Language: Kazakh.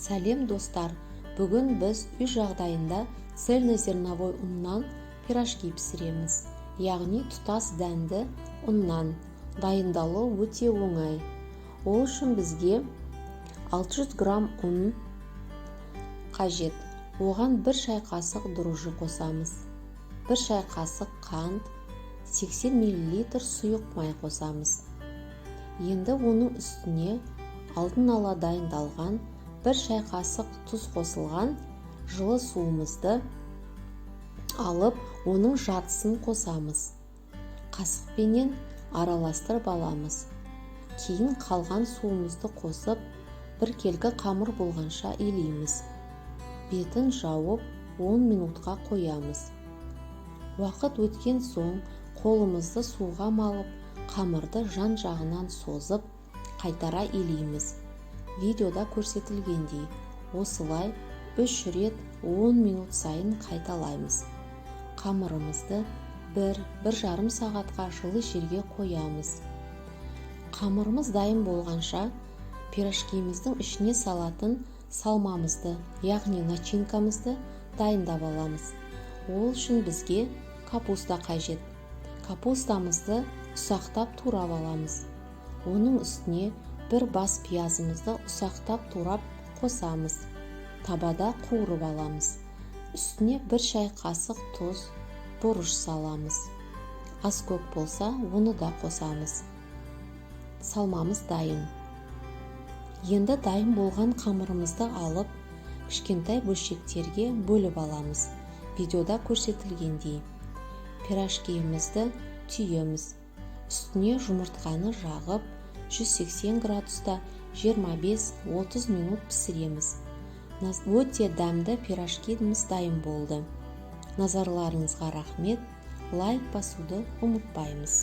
Сәлем, достар! Бүгін біз үй жағдайында цельнозерновой ұннан пирожки пісіреміз, яғни тұтас дәнді ұннан. Дайындалуы өте оңай. Ол үшін бізге 600 грамм ұн қажет. Оған 1 шай қасық дрожжи қосамыз, 1 шай қасық қант, 80 мл сұйық май қосамыз. Енді оның үстіне алдын ала дайындалған, 1 шай қасық тұз қосылған жылы суымызды алып, оның жартысын қосамыз. Қасықпенен араластырып аламыз. Кейін қалған суымызды қосып, біркелкі қамыр болғанша илейміз. Бетін жауып, 10 минутқа қоямыз. Уақыт өткен соң қолымызды суға малып, қамырды жан-жағынан созып, қайтара илейміз, видеода көрсетілгендей. Осылай үш рет 10 минут сайын қайталаймыз. Қамырымызды 1-1,5 сағатқа жылы жерге қоямыз. Қамырымыз дайын болғанша, пирожкиміздің ішіне салатын салмамызды, яғни начинкамызды дайындап аламыз. Ол үшін бізге капуста қажет. Капустамызды ұсақтап турап аламыз. Оның үстіне бір бас пиязымызды ұсақтап турап қосамыз. Табада қуырып аламыз. Үстіне 1 шай қасық тұз, бұрыш саламыз. Аскөк болса, оны да қосамыз. Салмамыз дайын. Енді дайын болған қамырымызды алып, кішкентай бөлшектерге бөліп аламыз, видеода көрсетілгендей. Пирожкиімізді түйеміз. Үстіне жұмыртқаны жағып, 180 градуста 25-30 минут пісіреміз. Өте дәмді пирожкиміз дайын болды. Назарларыңызға рахмет! Лайк басуды ұмытпаймыз.